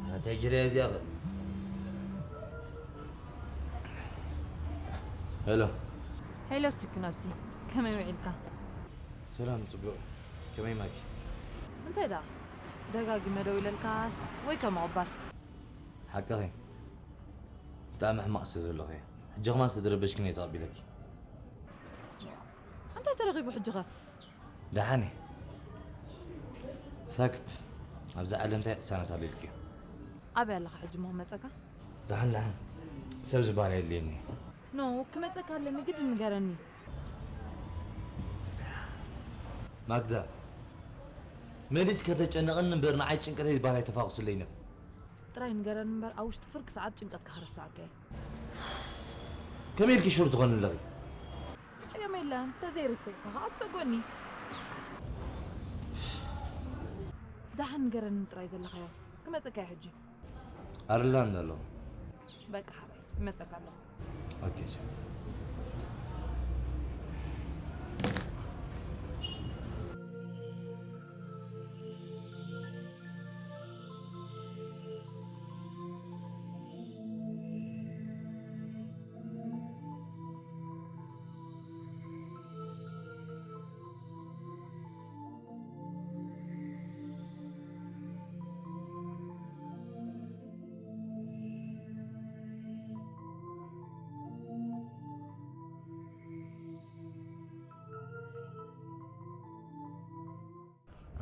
ኣታ ጅረ እዚኣ ኸ? ሄሎ። ሄሎ ስቱኪ ነብሲ፣ ከመይ ውዒልካ? ሰላም ጽቡቕ። ከመይ ማኪ? እንታይ ደኣ ደጋጊመ ደው ኢለልካስ ወይ ከምቕባል? ሓቅኺ። ብጣዕሚ ሕማቕ ስለ ዘለኹ እየ። ሕጂ ከማን ስለ ዝረበሽክኒ እየ ተቐቢለኪ። እንታይ ተረኺቡ ሕጂ ኸ? ደሓን እየ። ሳክት። ኣብዚ ዓለም እንታይ ቅሳነት ኣሎ ኢልክዮ? ኣበይ ኣለኻ ሕጂ እሞ ክመጸካ? ደሓን ደሓን። ሰብ ዝበሃል የድልየኒ። ኖ፣ ክመጸካ ኣለኒ፣ ግድ ንገረኒ። ማግዳ፣ መሊስ ከተጨነቐኒ እምበር ንዓይ ጭንቀተይ ዝበሃል ኣይተፋቑስለይን። ጥራይ ንገረኒ እምበር ኣብ ውሽጢ ፍርቂ ሰዓት ጭንቀትካ ክረስዓካ እየ። ከመይ ኢልኪ ሹር ትኾኒ ኣለኺ? ጸገም የለን፣ ተዘይርሰካ ከዓ ትሰጎኒ። ደሓን ንገረኒ ጥራይ ዘለኻዮ። ክመጸካ እየ ሕጂ። ኣርላንድ ኣለኹ። በቃ ሓራይ፣ ክመጸካ ኣለኹ። ኦኬ።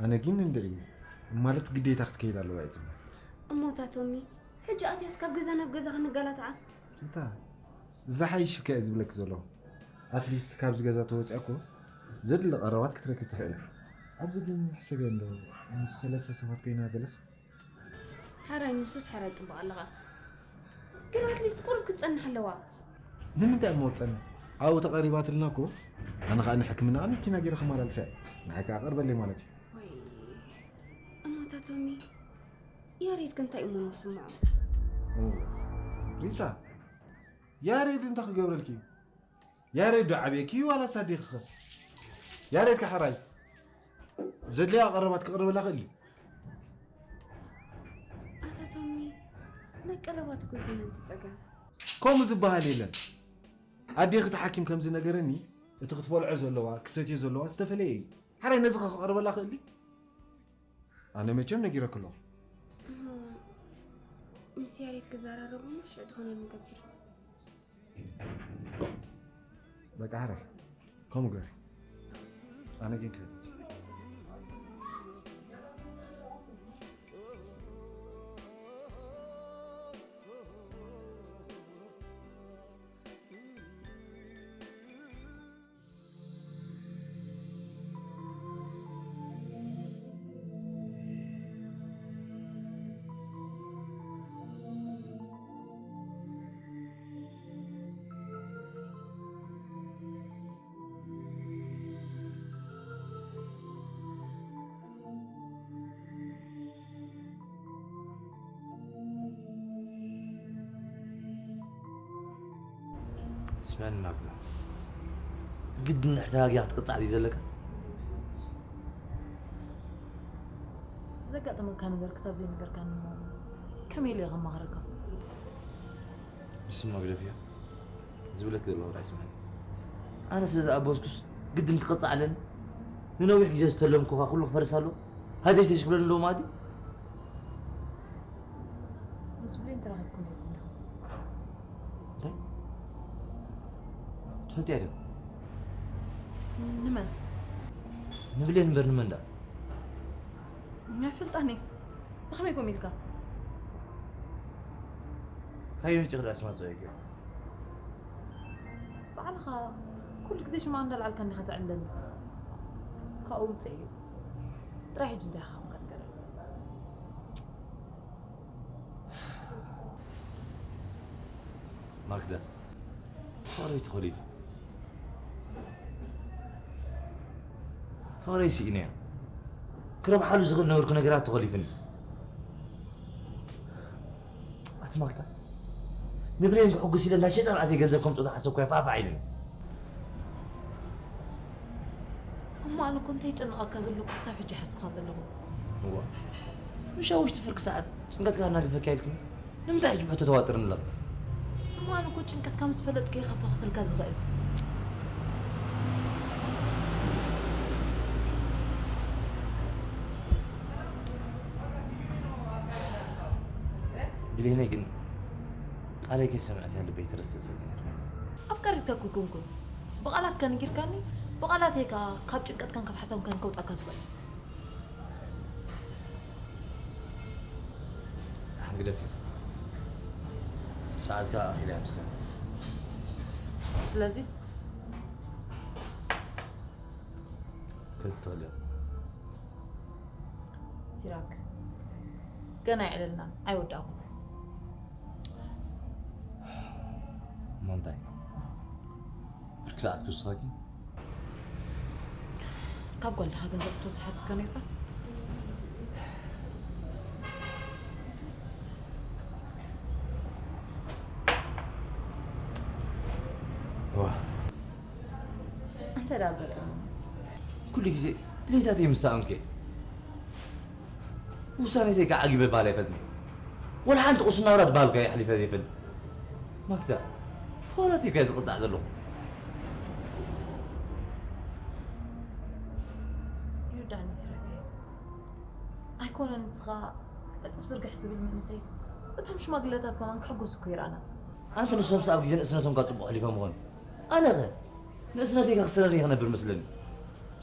ኣነ ግን እንድዒ ማለት ግዴታ ክትከይድ ኣለዋ እየ ዝብል። እሞ እታ ቶሚ፣ ሕጂ ኣትያስ ካብ ገዛ ናብ ገዛ ክንጋላትዓ? እታ ዝሓይሽ እኮ እየ ዝብለኪ ዘለኹ። ኣትሊስት ካብዚ ገዛ ተወፂኣ እኮ ዘድሊ ቀረባት ክትረክብ ትኽእል። ኣብዚ ግን ሕሰብዮ እንዶ ምስ ሰለስተ ሰባት ኮይና ገለስ ሓራይ ንሱስ ሓራይ ጽቡቕ ኣለኻ። ግን ኣትሊስት ቁሩብ ክትጸንሕ ኣለዋ። ንምንታይ እሞ ትጸንሕ? ኣብኡ ተቐሪባትልና እኮ ኣነ ኸኣ ንሕክምና መኪና ገይረ ከመላልሳ እየ። ንዓይ ከኣ ቀርበለይ ማለት እዩ። ወይ እሞ እታ ቶሚ ያሬድ ከ እንታይ እሞ ንስምዖ? ሪታ ያሬድ እንታይ ክገብረልኪ እዩ? ያሬድ ዶ ዓብየኪ ዋላ ሳዲኽኸ? ያሬድ ከ ሓራይ ዘድልያ ቀረባት ክቕርበላ ክእል እዩ። ኣታ ቶሚ ናይ ቀረባት እኮ ይኮነን እቲ ጸገም። ከምኡ ዝበሃል የለን። ኣዴኺ እቲ ሓኪም ከም ዝነገረኒ እቲ ክትበልዖ ዘለዋ ክሰትዮ ዘለዋ ዝተፈለየ እዩ። ሓራይ ነዚ ከ ክቐርበላ ክእል እዩ? ኣነ መቸም ነጊረኪ ኣለኹ። እሞ ምስ ያሬድ ክዘራረቡ እሞ ሽዑ ዝኾነ ንገብር። በቃ ሓራይ ከምኡ ገሪ ኣነ ግን ክህድ ስማኒ ማግዳ፣ ግድን ንሕተጋጊኻ ክትቅጻዕ ድዩ ዘለካ? ዘጋጠመካ ነገር ክሳብ ዘይነገርካኒ እሞ ከመይ ኢለ እየ ከማኽረካ? ንስማ ግደፍዮ። ዝብለኪ ዘለኹ ጥራይ ስምዒ። ኣነ ስለ ዝኣበስኩስ ግድን ክቕጻዕ ኣለኒ። ንነዊሕ ግዜ ዝተለምኩኻ ኩሉ ክፈርስ ኣለዎ። ሃዘይ ሰሽ ክብለኒ ኣለዎ ማለት ድዩ? ምስ ብሌን ተራኺብኩም ዲኹም ዲኹም? እንታይ? ትፈልጥያ ዶ? ንመን? ንብሌን እምበር ንመን ደኣ? ኣይፈልጣን እየ። ብኸመይ ከምኡ ኢልካ? ካበይ መጺኺ ደኣ ስማ ጽውዒ ገይሩ? ባዕልኻ ኩሉ ግዜ ሽማ እንዳልዓልካ እንዲኻ ተዕልለኒ። ካብኡ ውጽእ እዩ። ጥራይ ሕጂ እንታይ ኢኻ ከምካ ንገረኒ? ማክዳ፣ ፍቕረይ ተኾሊፉ። ፍቕረይ ስኢነዮ። ክረብሓሉ ዝኽእል ነበርኩ ነገራት ተኾሊፉኒ። ኣቲ ማክዳ፣ ንብሌን ክሕጉስ ኢለ ናይ ሸጣን ኣተይ ገንዘብ ከምጽኦ ተሓሰብኩ እያ ፋዕፋዕ ኢሉኒ። እሞ ኣነ እኮ እንታይ ይጨንቐካ ዘለኩ ክሳብ ሕጂ ሓስብካ ዘለኹ። እዋ፣ ምሽ ኣብ ውሽጢ ፍርቂ ሰዓት ጭንቀትካ እናገፈካ ኢልክኒ ንምንታይ ሕጂ ብሕቶ ተዋጥርኒ ኣለኺ? እሞ ኣነ እኮ ጭንቀትካ ምስ ፈለጥኩ እየ ከፋኹሰልካ ዝኽእል። ብሌነይ ግን ቃለይ ከይሰምዐት እያ ልበይ ትረስዕ ዘላ ነይራ። ኣፍቃሪትካ እኮ ኣይኮንኩን። ብቓላትካ ነጊርካኒ፣ ብቓላተይ ከኣ ካብ ጭንቀትካን ካብ ሓሳብካን ከውጻካ ዝኽእል። ደሓን ግደፊ። ሰዓት ከኣ ኣኺላ እያ መስለኒ። ስለዚ ክትኽእል እያ። ሲራክ፣ ገና ኣይዕለልናን፣ ኣይወዳእኹን። እሞ እንታይ? ብርኪ ሰዓት ክውስኸኪ? ካብ ጓል ድኻ ገንዘብ ክትወስድ ሓሲብካ ነይርካ? ዋ እንታይ ደኣ ኣጋጠመ? ኩሉ ግዜ ድሌታተይ ምስ ሰኣንኩ እየ። ውሳኔተይ ከዓ ዓጊበ በሃል ኣይፈልጥን። ወላ ሓንቲ ቁስና ውራት በሃልኩ እየ ኣሕሊፈ ዘይፈልጥ። ማክዳ፣ ብፋውላተይ እኳ እየ ዝቕጻዕ ዘለኹ። ይርዳእኒ ስረገ ኣይኮነን ንስኻ ዕፅፍ ዝርግሕ ዝብል መንእሰይ እቶም ሽማግለታት ከማን ክሕጎሱ እኮ ይረኣና። ኣንቲ ንሶምስ ኣብ ግዜ ንእስነቶም ካብ ፅቡቕ ኣሕሊፎም ይኾኑ። ኣነ ኸ ንእስነተይ ከክስረር እየ ክነብር መስለኒ።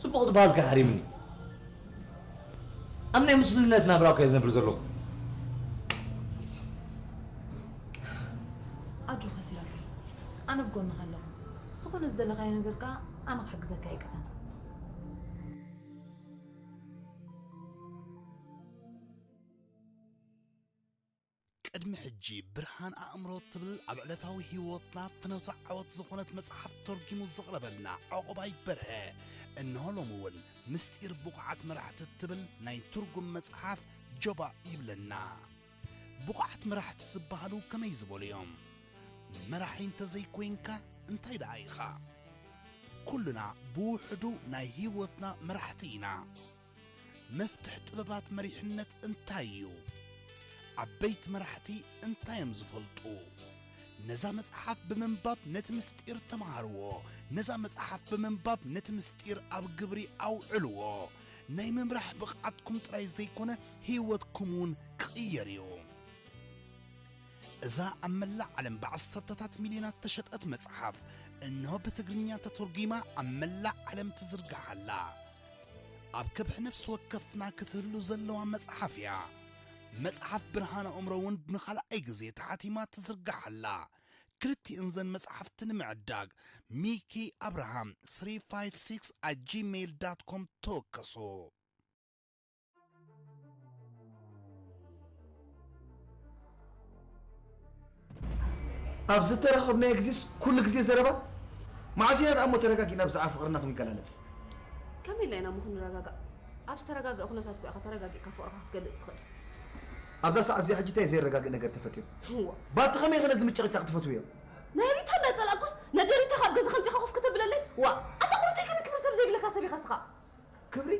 ፅቡቕ ዝበሃልኩ ሓሪምኒ። ኣብ ናይ ምስሉነት ናብራ እኳ እየ ዝነብር ዘለኹ። ኣጆኻ ሲራክ፣ ኣነ ብጎንኻ ኣለኹ። ዝኾነ ዝደለኻዮ ነገር ከዓ ኣነ ክሕግዘካ እየ ቅሰን። ቅድሚ ሕጂ ብርሃን ኣእምሮ ትብል ኣብ ዕለታዊ ህይወትና ፍኖተ ዓወት ዝኾነት መጽሓፍ ተርጊሙ ዘቕረበልና ዑቕባይ በርሀ፣ እንሆ ሎሚ እውን ምስጢር ብቑዓት መራሕቲ እትብል ናይ ትርጉም መጽሓፍ ጀባእ ይብለና። ብቑዓት መራሕቲ ዝበሃሉ ከመይ ዝበሉ እዮም? መራሒ እንተዘይኮይንካ እንታይ ደኣ ኢኻ? ኩልና ብውሕዱ ናይ ህይወትና መራሕቲ ኢና። መፍትሕ ጥበባት መሪሕነት እንታይ እዩ? ዓበይቲ መራሕቲ እንታይ እዮም ዝፈልጡ? ነዛ መጽሓፍ ብምንባብ ነቲ ምስጢር ተምሃርዎ። ነዛ መጽሓፍ ብምንባብ ነቲ ምስጢር ኣብ ግብሪ ኣውዕልዎ። ናይ ምምራሕ ብቕዓትኩም ጥራይ ዘይኮነ ህይወትኩም እውን ክቕየር እዩ። እዛ ኣብ መላእ ዓለም ብዓሰርተታት ሚልዮናት ተሸጠት መጽሓፍ እንሆ ብትግርኛ ተተርጒማ ኣብ መላእ ዓለም ትዝርጋሕ ኣላ። ኣብ ከብሒ ነፍሲ ወከፍና ክትህሉ ዘለዋ መጽሓፍ እያ። መጽሓፍ ብርሃን ኣእምሮ እውን ንኻልኣይ ግዜ ተሓቲማ ትዝርጋሕ ኣላ። ክልቲእን ዘን መጽሓፍቲ ንምዕዳግ ሚኪ ኣብርሃም three five six at gmail dot com ተወከሱ። ኣብ ዝተራኸብናዮ ግዜስ ኩሉ ግዜ ዘረባ? መዓስ ኢና ደኣ እሞ ተረጋጊእና ብዛዕባ ፍቕርና ክንገላለጽ? ከመይ ኢልና ኢና እሞ ክንረጋጋእ? ኣብ ዝተረጋግአ ኩነታት እኮ ኢኻ ተረጋጊእካ ፍቕርኻ ክትገልጽ ትኽእል። ኣብዛ ሰዓት እዚኣ ሕጂ እንታይ ዘየረጋግእ ነገር ተፈጢሩ? እዋ፣ ባቲ ከመይ ኢኺ ነዚ ምጭቕጫቕ ትፈትውዮ? ናይ ሪታ እንዳጸላእኩስ ነደ ሪታ ካብ ገዛ ከምጺኻ ኮፍ ከተብለለይ? ዋ፣ ኣታ ቁሩብተይ ከመይ ክብሪ ሰብ ዘይብለካ ሰብ ኢኻ እስኻ? ክብሪ?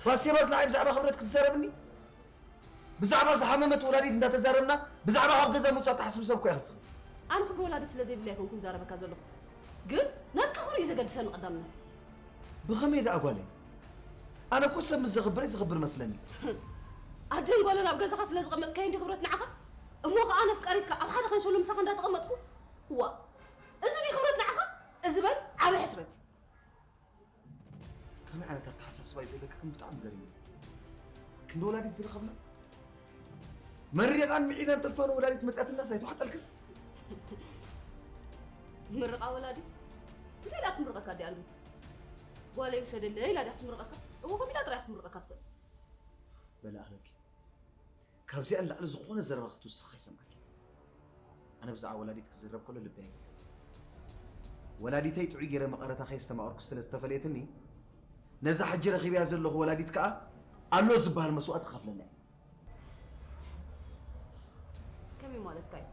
ባሴባስ ንዓይ ብዛዕባ ክብረት ክትዛረብኒ? ብዛዕባ ዝሓመመት ወላዲት እንዳተዛረብና ብዛዕባ ካብ ገዛ ምውፃእ ትሓስብ ሰብ እኮ ኢኻ ንስኺ። ኣነ ክብሪ ወላዲት ስለ ዘይብለይ ኣይኮንኩን ዛረበካ ዘለኹ። ግን ናትካ ክብሪ እዩ ዘገድሰኒ ቀዳምነት። ብኸመይ ደኣ ጓለይ? ኣነ እኮ ሰብ ምስ ዘኽብር እየ ዘኽብር መስለኒ። ኣደን ጓልን ኣብ ገዛኻ ስለ ዝቐመጥካዮ እንዲ ክብረት ንዓኻ? እሞ ኸዓ ነፍቀሪትካ ኣብ ሓደ ኸንሸሎ ምሳኻ እንዳተቐመጥኩ? ዋ፣ እዚ ድዩ ክብረት ንዓኻ? እዚ በል ዓቢ ሕስረት እዩ። ከመይ ዓይነት ኣተሓሳስባ እዩ ዘለካ ግን ብጣዕሚ ገሪሙ። ክንዲ ወላዲት ዝረኸብና መሪቓን ምዒዳን ተፋኑ ወላዲት መፅኣትልናስ ኣይተዋሕጠልክን? ምርቓ ወላዲት? እንታይ ደኣ ክትምርቐካ ድያ ኣሉ? ጓለይ ውሰደለይ ኢላ ድያ ክትምርቐካ? እወ ከምኡ ኢላ ጥራይ ክትምርቐካ ትኽእል። በላ ኣህለኪ ካብዚኣ ንላዕሊ ዝኾነ ዘረባ ክትውስኽ ኣይሰምዓኪ። ኣነ ብዛዕባ ወላዲት ክዝረብ ከሎ ልበይ ኣይብልን። ወላዲተይ ጥዑይ ገይረ መቐረታ ከየስተማቐርኩ ስለ ዝተፈለየትኒ ነዛ ሕጂ ረኺበያ ዘለኹ ወላዲት ከኣ ኣሎ ዝበሃል መስዋእቲ ክኸፍለላ እየ። ከመይ ማለትካ እዩ?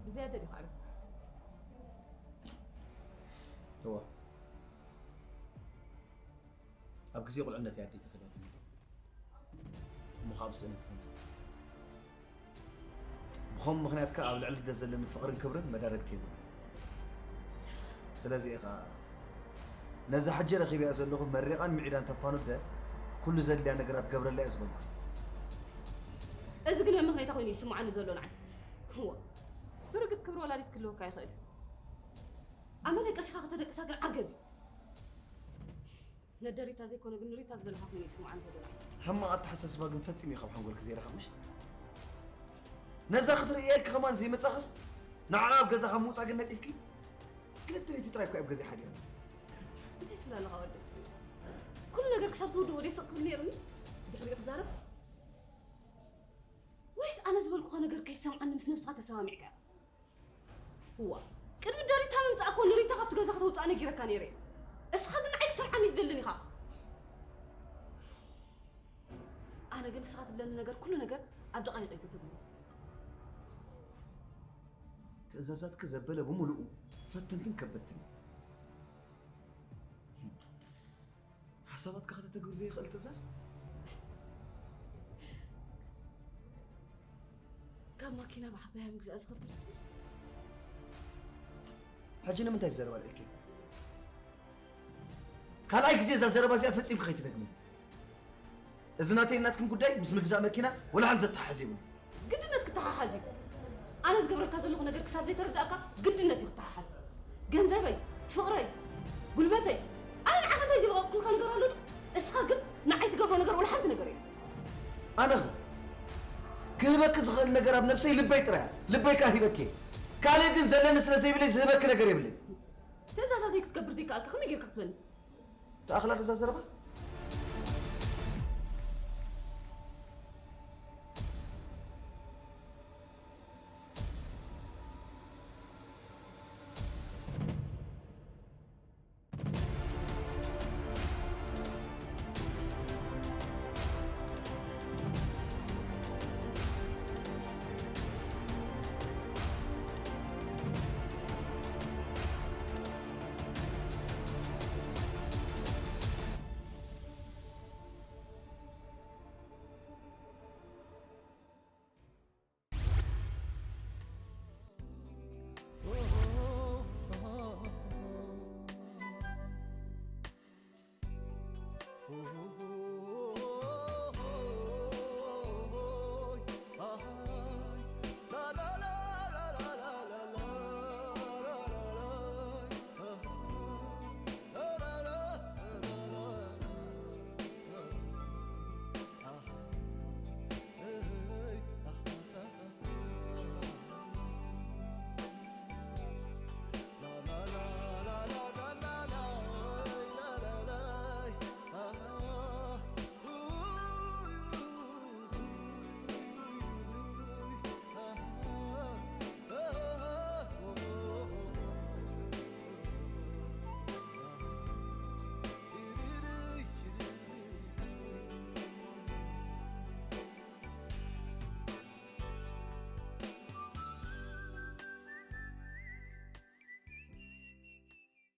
ብዝያዳ ዲኻ ዕቤት? እወ፣ ኣብ ግዜ ቁልዕነት እያ ኣደይ ተፈለየትኒ። እሞ ካብ ስእነት ገንዘብ ብኸም ምኽንያት ከኣ ኣብ ልዕሊ ኣደ ዘለኒ ፍቕርን ክብርን መዳረግቲ የብሉን። ስለዚ እየ ከኣ ነዛ ሕጂ ረኺበያ ዘለኹ መሪቓን ምዒዳን ተፋኑ ኣደ ኩሉ ዘድልያ ነገራት ገብረላ እየ ዝበልኩ። እዚ ግን መመኽነይታ ኮይኑ ይስምዓኒ ዘሎ ንዓይ። እዋ፣ ብርግጽ ክብሪ ወላዲት ክህልወካ ይኽእል እዩ። ኣመለይ ቀሲኻ ከተደቅሳ ግን ዓገብ እዩ። ነደ ሪታ ዘይኮነ ግን ንሪታ ዝደለኻ ኮይኑ ይስምዓኒ ዘሎ ንዓይ። ሕማቕ ኣተሓሳስባ ግን ፈጺሙ እዩ ካብ ሓንጎልኪ ዘይረሓቕ ምሽ? ነዛ ክትርእያ ኢልኪ ከማን ዘይመጻኽስ፣ ንዓ ኣብ ገዛ ካብ ምውጻእ ግን ነጢፍኪ። ክልተ ለይቲ ጥራይ እኮ ኣብ ገዛይ ሓዲረ። እንታይ ትብል ኣለኻ ወደይ? ኩሉ ነገር ክሳብ ትውድኦ ደስ ክብል ነይሩኒ። ድሕሪኡ ክዛረብ? ወይስ ኣነ ዝበልኩኻ ነገር ከይሰምዓኒ ምስ ነብስኻ ተሰማሚዕካ? እዋ፣ ቅድሚ ዳሪታ ምምጻእ እኮ ንሪታ ካብቲ ገዛ ከተውጽኣ ነጊረካ ነይረ። እስኻ ግን ንዓይ ትሰምዓኒ ትደልን ኢኻ። ኣነ ግን ንስኻ ትብለኒ ነገር፣ ኩሉ ነገር ኣብ ደቓይቕ እየ ዘተግብሮ። ትእዛዛትኪ ዘበለ ብምሉኡ ፈተንትን ከበድትን። ሓሳባትካ ከተተግብር ዘይኽእል ትእዛዝ? ካብ ማኪና ብዓባያ ምግዛእ ዝኸብድ ትብል? ሕጂ ንምንታይ ዘረባ ኣልዒልኪ? ካልኣይ ግዜ እዛ ዘረባ እዚኣ ፈጺምኪ ከይትደግሚ። እዚ ናተይ ናትክን ጉዳይ ምስ ምግዛእ መኪና ወላ ሓንቲ ዘተሓሓዝ የብሉን። ግድነት ክተሓሓዝ እዩ። ኣነ ዝገብረልካ ዘለኹ ነገር ክሳብ ዘይተረዳእካ ግድነት እዩ ክተሓሓዝ። ገንዘበይ፣ ፍቕረይ፣ ጉልበተይ፣ ኣነ ንዓኻ እንታይ ዘይበቐቕኩልካ ነገር ኣሎ ድዩ? እስኻ ግን ንዓይ ትገብሮ ነገር ወላ ሓንቲ ነገር የለን። ኣነኸ ክህበኪ ዝኽእል ነገር ኣብ ነብሰይ ልበይ ጥራይ እያ። ልበይ ከኣ ሂበኪ እየ። ካልእ ግን ዘለኒ ስለ ዘይብለይ ዝህበኪ ነገር የብለይ። ትእዛዛተይ ክትገብር ዘይከኣልካ ከመይ ጌርካ ክትበኒ? ተኣኽላ ዶ እዛ ዘረባ?